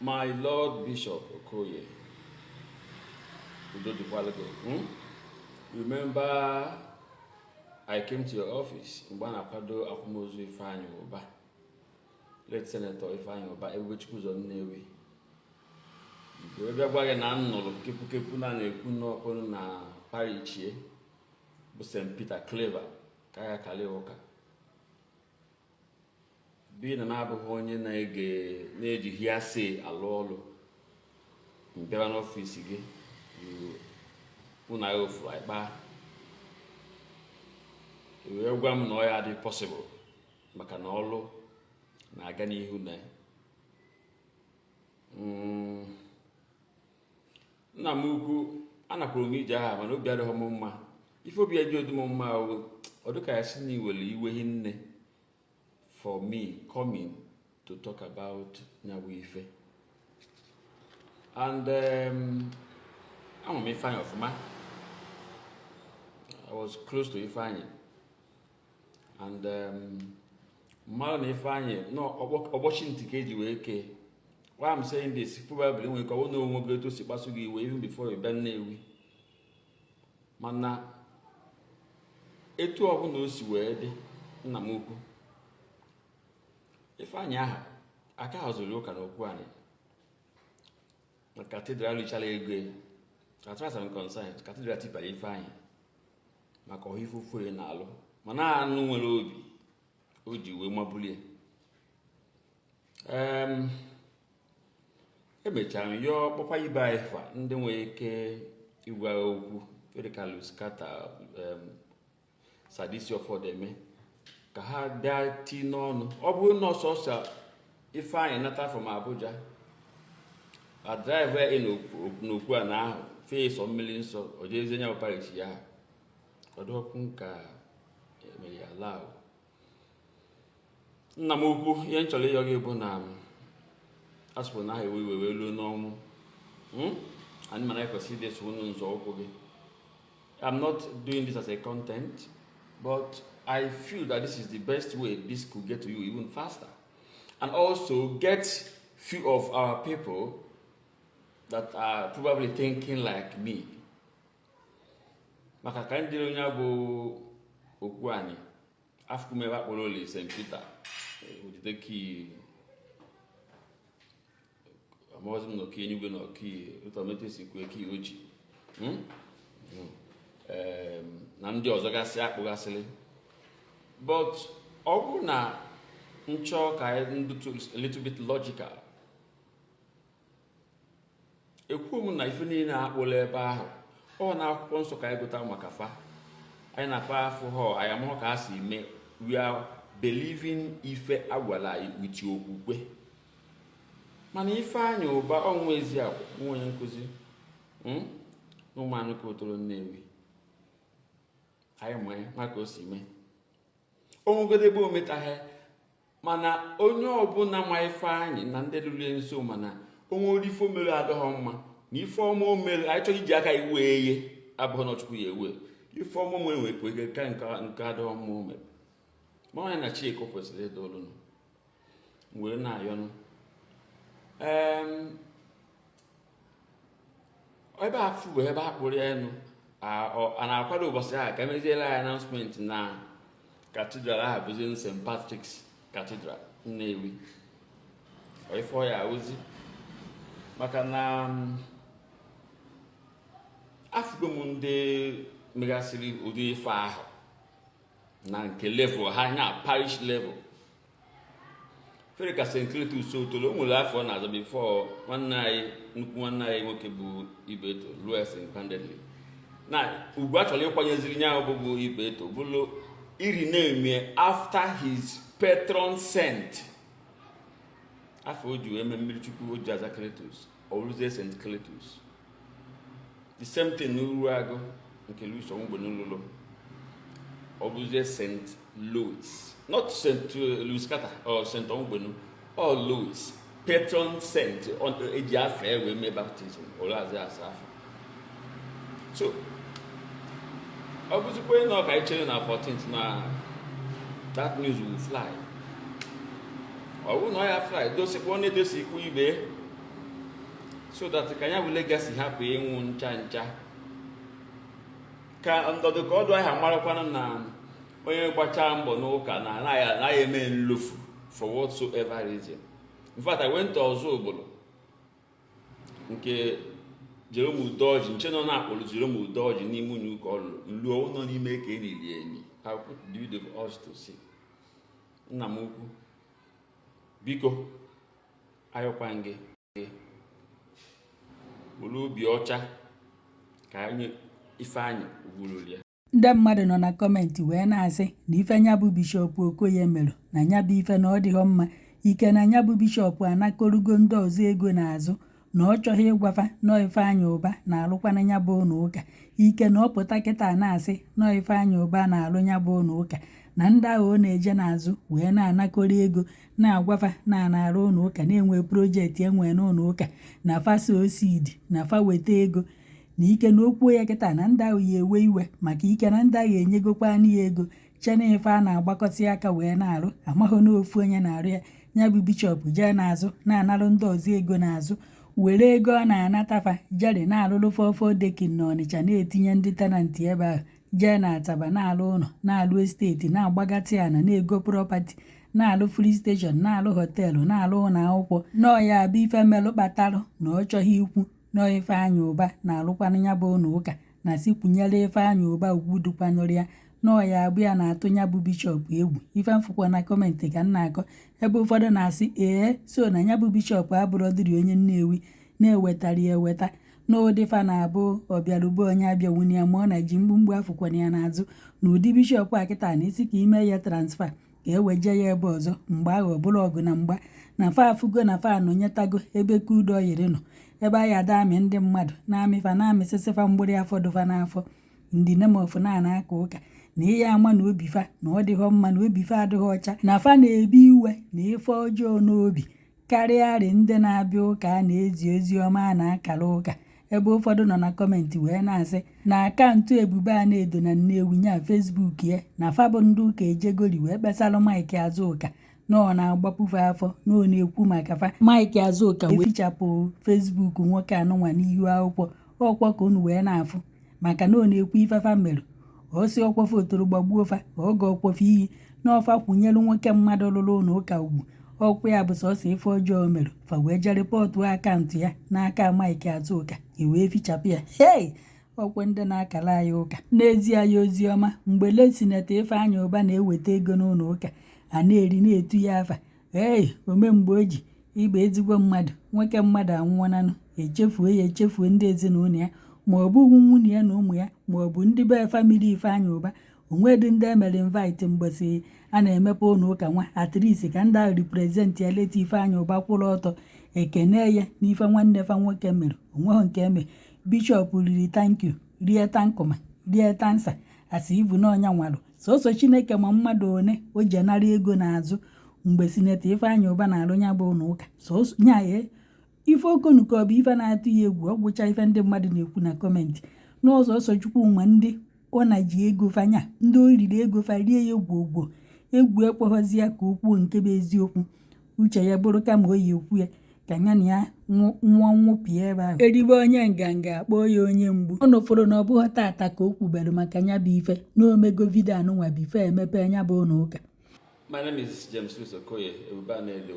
My Lord Bishop Okoye, udo dịkwalụ gị. Remember I came to your office mgbe a na-akwado akwamozu Ifeanyi Ụba, late Senator Ifeanyi Ụba, Ebubechukwu Nnewi. Mgbe bịa gwa gị na m nụrụ kepukepu na na-ekwu n'ọkụ na parish bụ St. Peter Claver ka ya kalị ụka bi na na-abụghị onye na-ege na-eji hearsay alụ ọlụ. M bịara n'ọfịs gị mụ na ya ofu anyị kpaa, wee gwa m na ọ ya dị possible maka na ọlụ na-aga n'ihu na nna m ukwu anakwuru m ije aha, mana obi adịghị m mma. Ife obi eji odu m mma, ọ dịka ya si na iwere iwe hinne for me coming to talk about nyawu ife. And ama m Ifeanyị ọfụma. I was close to Ifeanyị and mmadụ na Ifeanyị ọgbọchi ntị ka eji wee kee. Why I'm saying this, probably nwere ka ọ na onwe gị etu o si kpasu gị iwe even before you bịa Nnewi, mana etu ọbụla o si wee dị, nna m ukwu, Ifeanyị aha aka haziri ụka n'okwu anyị na cathedral richara ego. As far as I'm concerned, cathedral tipara Ifeanyị maka ọha ife ofu na-alụ, mana anụ nwere obi o ji wee mabulie. Emechara m yọọ kpọkwa ibe anyị fa ndị nwere ike ịgwa okwu dịka Louis Carter, Sadisi Ọfọdeme, ka ha bịa tii n'ọnụ. Ọ bụrụ na ọsọsọ Ifeanyị nata from Abuja, a drive in n'okwu a na ahụ fee sọ mmiri nsọ, o jezie nya bụ parish ya, ọdụọkwu ka emere ya ala ahụ. Nna m ukwu, ihe m chọrọ ịyọ gị bụ na asụpụ na aha ewe iwe wee luo n'ọnwụ. Anyị mana ekwesịrị ideso unu nzọ ụkwụ gị. I'm not doing this as a content, but I feel that this is the best way this could get to you even faster and also get few of our people that are probably thinking like me, maka ka ndị onye bụ okwu anyị afụkwu ebe akpọrọ oli St. Peter ojide kii amaghịzi m na oke enugwe na oki ụtọmetụ esi kwue kii oji na ndị ọzọ gasị akpụgasịrị. But ọ bụrụ na nchọ ka anyị ndụtụ a little bit logical, ekwuo m na ife niile akpụla ebe ahụ ọ na akwụkwọ nsọ ka anyị gụta maka fa, anyị na-afa afụ ha, anyị amahụ ka ha si mee. We are believing ife agwara anyị with okwukwe. Mana Ifeanyị Ụba ọnwa ezi agwa nwa onye nkụzi na ụmụanụ ka otoro Nnewi, anyị ma ya maka o si mee onwegodo ebe o metaghị. Mana onye ọbụla ma Ifeanyị na ndị lụrụ nso, mana onwe ori ife o mere adịghị mma na ife ọma o mere, anyị chọrọ iji aka iwe eye abụghị na Chukwu ya ewe ife ọma nwere nwekwa ike ka nke adịghị mma o mere. Ma onye na Chika kwesịrị ịdị olunu were na-ayọnụ ebe a fụ bụ ebe a kpụrụ ya enu a na-akwado ụbọchị ahụ ka emeziela ya announcement na cathedral ahụ bụzi St. Patrick's Cathedral, Nnewi. Ife ọ ya ozi maka na afụgo m ndị megasịrị ụdị ife ahụ na nke level ha nya parish level fere ka St. Cletus Otolo. O nwere afọ ọ na-azọ before nwanne anyị, nnukwu nwanne anyị nwoke bụ Ibeto lụọ single-handedly na ugwu a chọrọ ịkwanyeziri nya bụ Ibeto bụrụ iri na-eme after his patron saint, afọ o ji wee mee mmiri chukwu o ji aza Cletus, ọ bụrụzie St. Cletus. The same thing n'Uru Agụ nke Louis Onwugbenu lụrụ, ọ bụrụzie St. Louis, not St. Louis Carter or St. Onwugbenu or Louis, patron saint eji afọ e wee mee baptism ụlọazi asa afọ. So ọ bụzikwa na ọ ka anyị chere na 14th na that news will fly. Ọ bụrụ na ọ ya fly, dosikwa ọ na-edosi ikwu ibe. So that ka ya bụ legacy hapụ ịnwụ ncha ncha, ka ndọdụ ka ọdụ ahịa marakwanụ na onye gbachaa mbọ n'ụka na anaghị eme nlofu for whatsoever reason. In fact, I went to Ozubulu nke Jerome Udoji nche nọ na-akpọrọ Jerome Udoji n'ime ụlọ ụka ọ lụrụ nluo nọ n'ime ka e nili enyi. I will put the video for us to see. Nna m ukwu, biko, ayọkwa gị, were obi ọcha ka anyị Ifeanyị ugwuruli ya. Ndị mmadụ nọ na comment wee na-asị na ife nya bụ Bishop Okoye merụ na nya bụ ife na ọ dịghọ mma, ike na nya bụ bishọp anakọrugo ndị ọzọ ego n'azụ, na ọ chọghị ịgwafa nọọ Ifeanyị Ụba na-alụkwana nya bụ ụlọ ụka, ike na ọ pụta kịta na-asị nọọ Ifeanyị Ụba na-alụ nya bụ ụlọ ụka, na ndị ahụ ọ na-eje n'azụ wee na-anakọrọ ego na-agwafa na a na-arụ ụlọ ụka, na-enwe project enwe n'ụlọ ụka, na fa sow seed, na fa weta ego, na ike na okwuo ya kịta na ndị ahụ ya ewe iwe, maka ike na ndị ahụ enyegokwana ya ego chena ife a na-agbakọsị aka wee na-arụ, amaghị na ofu onye na-arụ ya. Ya bụ bishọp jee n'azụ na-analụ ndị ọzọ ego n'azụ, were ego ọ na-anatafa jeri na-alụlụ fọfọ decking na Ọnịcha, na-etinye ndị tenant ebe ahụ, jee na Asaba na-alụ ụlọ, na-alụ estate, na-agbagatị ana, na-ego property, na-alụ filling station, na-alụ hotel, na-alụ ụlọ akwụkwọ. Nọọ ya bụ ife melụ kpatalụ na ọ chọghị ikwu nọọ Ifeanyị Ụba na-alụkwanụ ya bụ ụlọ ụka, na si kwunyere Ifeanyị Ụba ugwu dukwanụrụ ya, nọọ ya abụ ya na-atụ ya bụ bishọp egwu. Ife mfụkwa na comment ka m na-akọ, ebe ụfọdụ na-asị ee, so na ya bụ bishọp abụrọdịrị onye Nnewi na-ewetara ya eweta n'ụdị fa na-abụ ọbịarube onye abịawune ya, ma ọ na ji mgbumgbu afụkwana ya n'azụ, na ụdị bishọp a kịta na isi ka ime ya transfer ka e weje ya ebe ọzọ, mgbe ahụ ọ bụrụ ọgụ na mgba, na fa afụgo na fa anọnyetago ebe ka udo yiri nọ, ebe a ya ada amị ndị mmadụ na-amịfa na-amịsịsịfa mgbụrụ afọ dụfa n'afọ ndị name of na aka ụka, na ihe ama na obi fa na ọ dịghọ mma, na obi fa adịghị ọcha, na fa na-ebi iwe na ife ọjọọ n'obi karịarị ndị na-abịa ụka a na-ezi ozi ọma a na-akara ụka. Ebe ụfọdụ nọ na comment wee na-asị na account Ebube a na-edo na Nnewi nya Facebook ya, na fa bụ ndị ụka ejegori wee kpesalụ Mike Azụka na ọ na-agbapụfe afọ na ọ na-ekwu maka fa. Mike Azụka wee fichapụ Facebook nwoke anụnwa n'ihu akwụkwọ ọkwọ ka unu wee na-afụ, maka na ọ na-ekwu ifefa merụ ọ sị ọkwọfe otoro gbagbuo fa oge ọkwọfe iyi na ọfa kwunyelu nwoke mmadụ lụrụ ụlọ ụka ugwu ọkwụ ya bụ sọsọ ife ọjọọ mere fa wee jee report account ya n'aka Mike Azụka e wee fichapụ ya. Hei, ọkwe ndị na-akara anyị ụka n'ezie ya ozi ọma. Mgbe late Senator Ifeanyị Ụba na-eweta ego n'ụlọ ụka a na-eri na-etu ya afa, ei, omemgbe o ji ịgba ezigbo mmadụ, nwoke mmadụ anwụọnanụ, echefuo ya, echefuo ndị ezinụlọ ya, ma ọ bụghị nwunye ya na ụmụ ya, ma ọ bụ ndị be family Ifeanyị Ụba onwedị ndị emere invite mgbọsị a na-emepe ụlọ ụka nwa, at least ka ndị ahụ represent ya late Ifeanyị Ụba kwụrụ ọtọ ekene ya n'ife nwanne fa nwoke mere. Onweghị nke eme. Bishọp riri thank you, rie tankụma, rie tansa, asị ibu n'ọnya nwalụ sọsọ Chineke ma mmadụ one o ji anara ego n'azụ mgbe Senator Ifeanyị Ụba na-alụ ya bụ ụlọ ụka. Sọsọ nya ya ife okonu ka ọ bụ ife na-atụ ya egwu. Ọ gwụcha ife ndị mmadụ na-ekwu na comment n'ọsọsọ Chukwu ma ndị ọ na ji ego fanya, ndị o riri ego fa rie ya egwu ogwo egwu ekweghọzi ya ka o kwuo nke bụ eziokwu. Uche ya bụrụ kama o yi ekwu ya ka ya na ya nwụọ nwụpịa ebe ahụ eribe onye nganga akpọọ ya onye mgbu. Ọ nụfụrụ na ọ bụghị tata ka o kwubere maka ya bụ ife na omego video anụnwa before emepe ya bụ ụlọ ụka. My name is James Louis Okoye, Ebube Anedo.